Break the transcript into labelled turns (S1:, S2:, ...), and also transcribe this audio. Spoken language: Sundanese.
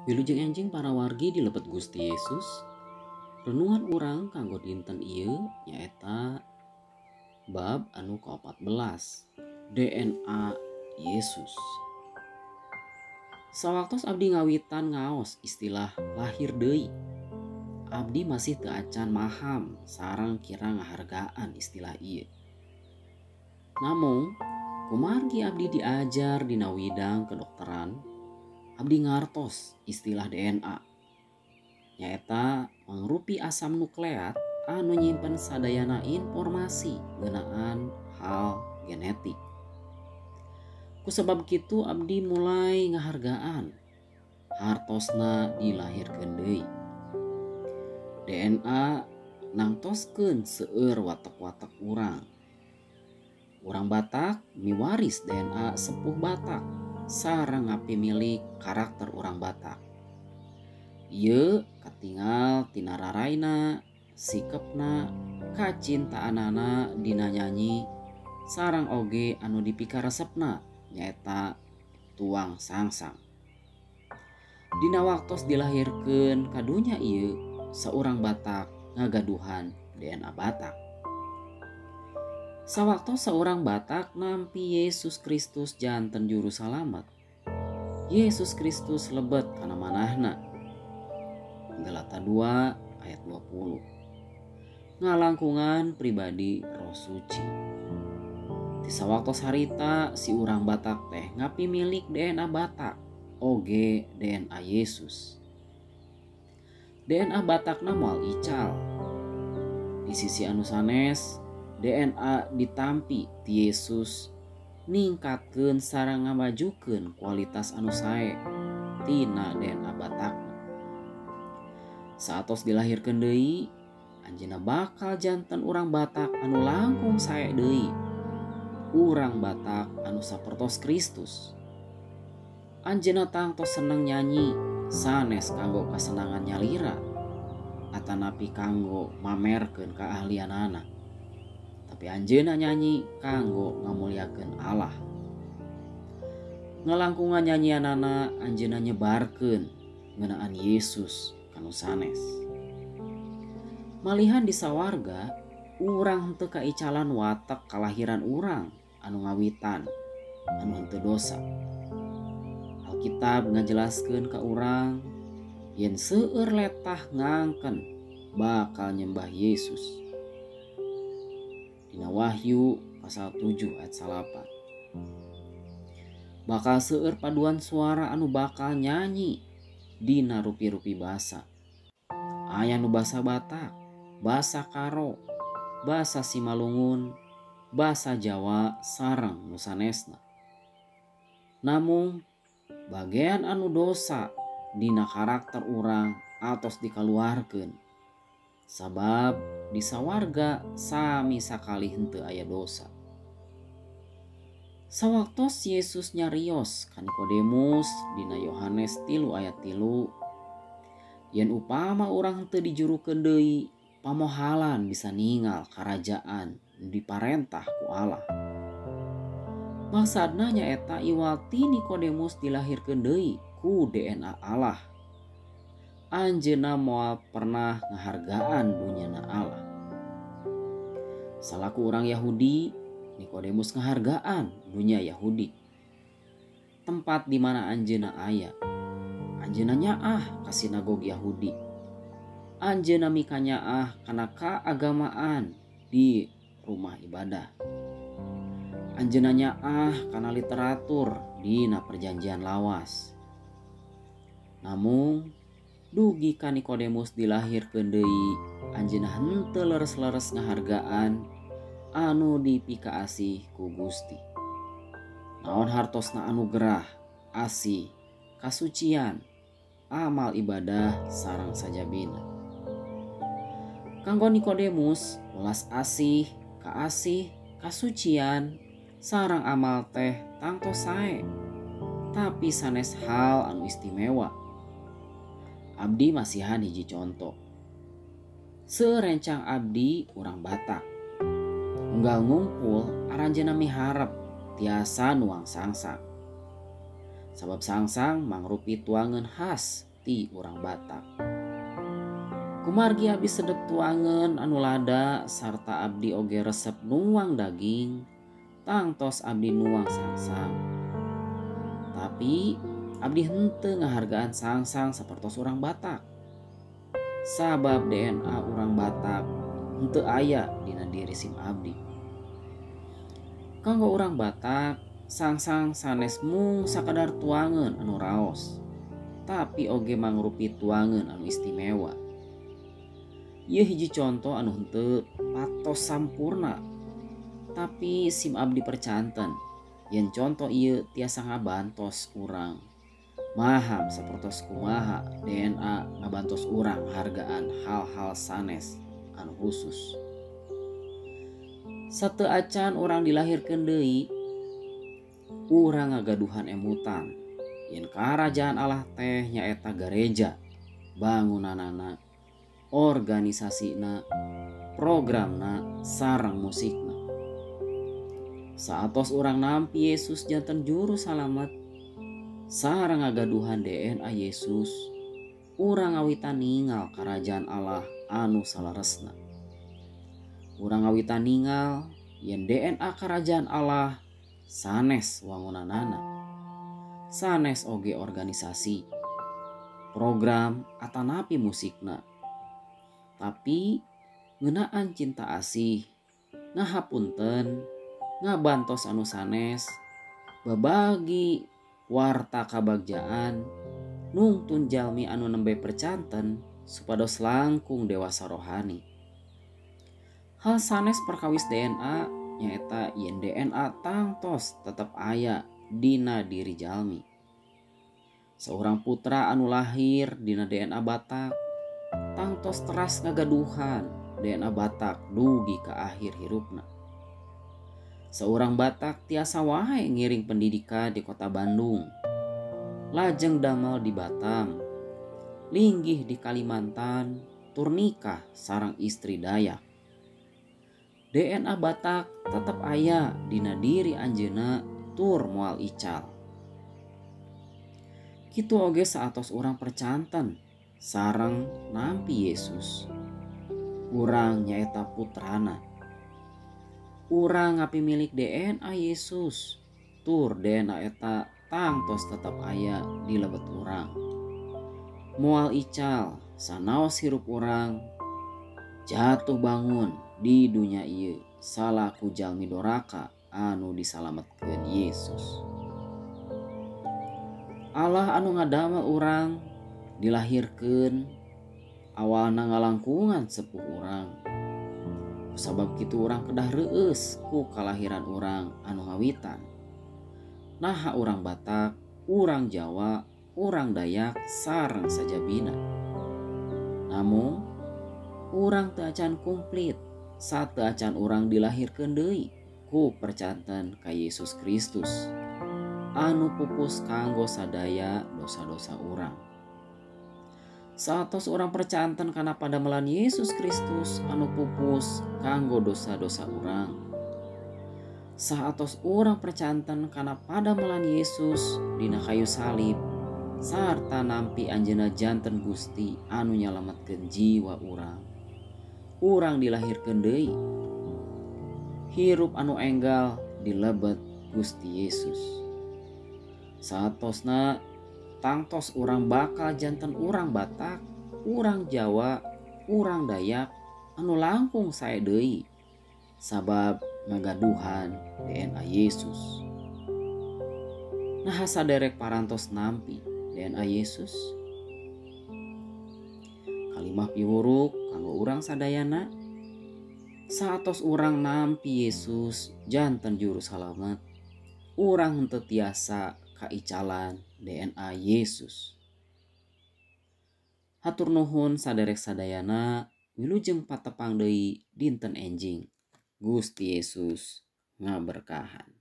S1: Wilujeng enjing para wargi di lebet Gusti Yesus. Renungan urang kanggo dinten ieu nyaeta bab anu ke-14, DNA Yesus. Sawaktos abdi ngawitan ngaos istilah lahir deui, abdi masih teu acan maham sareng kira ngahargaan istilah ieu. Namung kumargi abdi diajar dina widang kedokteran, abdi ngartos istilah DNA. Nyaeta mangrupi asam nukleat anu nyimpen sadayana informasi ngeunaan hal genetik. Kusabab kitu abdi mulai ngahargaan hartosna dilahirkeun deui. DNA nangtoskeun seueur watek-watek urang. Urang Batak miwaris DNA sepuh Batak sareng ngapimilik karakter urang Batak. Ieu katingal tina raraina, sikepna, kacintaanana dina nyanyi, sareng oge anu dipikaresepna nyaeta tuang sangsang. Dina waktos dilahirkeun ka dunya ieu, saurang Batak ngagaduhan DNA Batak. Sawaktos saurang Batak nampi Yesus Kristus janten juru salamet, Yesus Kristus lebet kana manahna. Galata 2 ayat 20. Ngalangkungan pribadi Roh Suci. Ti sawaktos harita si urang Batak teh ngapimilik DNA Batak oge DNA Yesus. DNA Batakna moal ical. Di sisi anu sanes, DNA ditampi ti Yesus ningkatkeun sareng ngamajukeun kualitas anu sae tina DNA Batakna. Saatos dilahirkeun deui, anjeunna bakal janten urang Batak anu langkung sae deui. Urang Batak anu sapertos Kristus. Anjeunna tangtos seneng nyanyi sanes kanggo kasenangan nyalira atanapi kanggo mamerkeun kaahlianana. Tapi anjeunna nyanyi kanggo ngamuliakeun Allah. Ngalangkungan nyanyianana anjeunna nyebarkeun ngeunaan Yesus kanu sanes. Malihan di sawarga urang henteu kaicalan watak kalahiran urang anu ngawitan anu henteu dosa. Alkitab ngajelaskeun ka urang yen seueur letah ngangken bakal nyembah Yesus. Dina Wahyu pasal 7 ayat 9. Bakal seueur paduan suara anu bakal nyanyi dina rupi-rupi basa. Aya nu basa Batak, basa Karo, basa Simalungun, basa Jawa sareng nu sanesna. Namung bagian anu dosa dina karakter urang atos dikaluarkeun. Sabab di sawarga sami sakali henteu aya dosa. Sawaktos Yesus nyarios ka Nikodemus dina Yohanes 3 ayat 3, yen upama urang henteu dijurukeun deui, pamohalan bisa ningal karajaan diparentah ku Allah. Maksudna nyaeta iwal ti Nikodemus dilahirkeun deui ku DNA Allah. Anjeunna moal pernah ngahargaan dunyana Allah. Salaku urang Yahudi, Nikodemus ngahargaan dunya Yahudi. Tempat di mana anjeunna aya. Anjeunna nyaah ka sinagog Yahudi. Anjeunna mikanyaah kana kaagamaan di rumah ibadah. Anjeunna nyaah kana literatur dina perjanjian lawas. Namung dugi ka Nikodemus dilahirkeun deui, anjeunna henteu leres-leres ngahargaan anu dipikaasih ku Gusti. Naon hartosna anugerah, asih, kasucian, amal ibadah sareng sajabina. Kanggo Nikodemus, welas asih, kaasih, kasucian, sareng amal teh tangtos sae, tapi sanes hal anu istimewa. Abdi masihan hiji conto. Serencang abdi urang Batak. Unggal ngumpul aranjeunna miharep tiasa nuang sangsang. Sabab sangsang mangrupi tuangan khas ti urang Batak. Kumargi abdi sedep tuangan anu lada sarta abdi oge resep nuang daging, tangtos abdi nuang sangsang. Tapi abdi henteu ngahargaan sangsang sapertos urang Batak. Sabab DNA urang Batak henteu aya dina diri sim abdi. Kanggo urang Batak, sangsang sanes mung sakadar tuangan anu raos, tapi oge mangrupi tuangan anu istimewa. Ieu hiji contoh anu henteu patos sampurna, tapi sim abdi percanten yen contoh ieu tiasa ngabantos urang maham sapertos kumaha DNA ngabantos urang hargaan hal-hal sanes anu khusus. Sateu acan urang dilahirkeun deui, urang ngagaduhan emutan yen karajaan Allah teh nyaeta gareja, bangunanana, organisasina, programna, sareng musikna. Saatos urang nampi Yesus janten juru salamet, sareng ngagaduhan DNA Yesus, urang ngawitan ningal karajaan Allah anu salaresna. Urang ngawitan ningal yen DNA karajaan Allah sanes wangunanana, sanes oge organisasi, program atanapi musikna. Tapi ngeunaan cinta asih, ngahapunten, ngabantos anu sanes, babagi warta kabagjaan, nungtun jalmi anu nembe percanten supados langkung dewasa rohani. Hal sanes perkawis DNA nyaeta yen DNA tangtos tetep aya dina diri jalmi. Seorang putra anu lahir dina DNA Batak tangtos teras ngagaduhan DNA Batak dugi ka akhir hirupna. Seorang Batak tiasa wae ngiring pendidikan di kota Bandung, lajeng damel di Batam, linggih di Kalimantan, tur nikah sareng istri Dayak. DNA Batak tetep aya dina diri anjeunna tur moal ical. Kitu oge saatos urang percanten sareng nampi Yesus. Urang nyaeta putrana. Urang ngapimilik DNA Yesus, tur DNA eta tangtos tetep aya di lebet urang. Moal ical sanaos hirup urang jatuh bangun di dunya ieu salaku jalmi doraka anu disalametkeun Yesus. Allah anu ngadamel urang dilahirkeun awalna ngalangkungan sepuh urang. Sabab kitu urang kedah reueus ku kalahiran urang anu ngawitan. Naha urang Batak, urang Jawa, urang Dayak sareng sajabina. Namun urang teu acan komplit sateu acan urang dilahirkeun deui ku percanten ka Yesus Kristus anu pupus kanggo sadaya dosa-dosa urang. Saatos urang percanten kana padamelan Yesus Kristus anu pupus kanggo dosa-dosa urang. Saatos urang percanten kana padamelan Yesus dina kayu salib sarta nampi anjeunna janten Gusti anu nyalametkeun jiwa urang. Urang dilahirkeun deui, hirup anu enggal dilebet Gusti Yesus. Saatosna tangtos urang bakal janten urang Batak, urang Jawa, urang Dayak anu langkung sae deui sabab ngagaduhan DNA Yesus. Nah saderek parantos nampi DNA Yesus. Kalimah piwuruk kanggo urang sadayana, saatos urang nampi Yesus janten juru salamet, urang henteu tiasa kaicalan DNA Yesus. Hatur nuhun saderek sadayana, wilujeng patepang deui dinten enjing. Gusti Yesus ngaberkahan.